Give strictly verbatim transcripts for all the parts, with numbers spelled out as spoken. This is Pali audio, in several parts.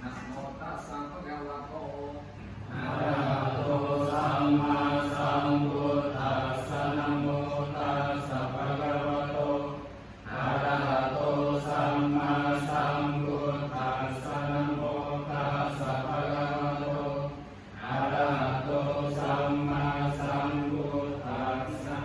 Namo tassa bhagavato arahato sammāsambuddhassa. Namo tassa bhagavato arahato sammāsambuddhassa. Namo tassa bhagavato arahato sammāsambuddhassa.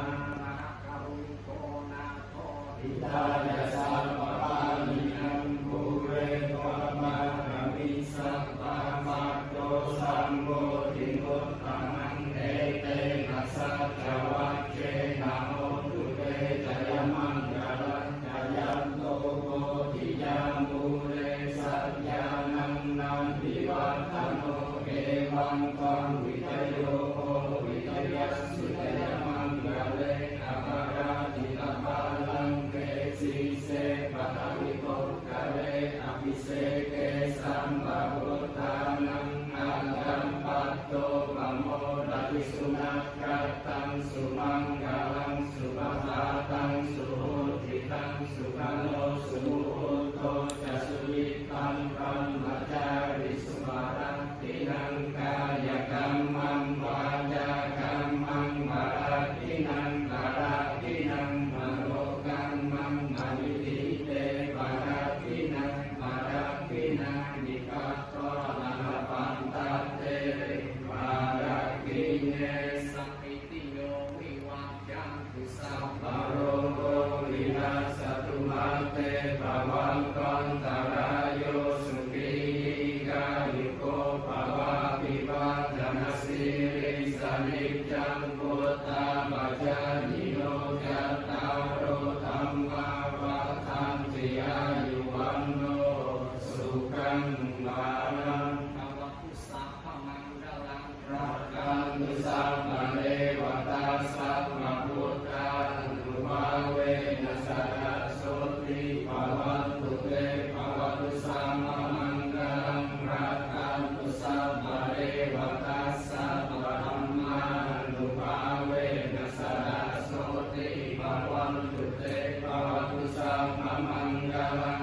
Hitāya sabbapāṇinaṃ pūretvā pāramī sabbā patto sambodhimuttamaṃ. Etena saccavajjena hotu te jayamaṅgalaṃ. Jayanto bodhiyā mūle sakyānaṃ nandivaḍḍhano, evaṃ tvaṃ vijayo hohi jayassu jayamaṅgale. Aparājitapallaṅke sīse paṭhavipokkhare, abhiseke sabbabuddhānaṃ aggappatto pamodati. Sunakkhattaṃ sumaṅgalaṃ supabhātaṃ suhuṭṭhitaṃ, sukhaṇo sumuhutto ca suyiṭṭhaṃ brahmacārisu. Padakkhiṇaṃ kāyakammaṃ vācākammaṃ padakkhiṇaṃ, padakkhiṇaṃ manokammaṃ paṇidhī te padakkhiṇā, padakkhiṇāni katvāna labhantatthe padakkhiṇe. Sabbītiyo vivajjantu sabbarogo vinassatu, mā te bhavatvantarāyo sukhī dīghāyuko bhava. Abhivādanasīlissa niccaṃ vuḍḍhāpacāyino cattāro dhammā vaḍḍhanti āyu vaṇṇo sukhaṃ balaṃ. Bhavatu sabbamaṅgalaṃ rakkhantu sabbadevatā sabbabuddhānubhāvena sadā sotthī bhavantu te. Bhavatu sabbamaṅgalaṃ rakkhantu sabbadevatā sabbadhammānubhāvena sadā sotthī bhavantu te. Bhavatu sabbamaṅgalaṃ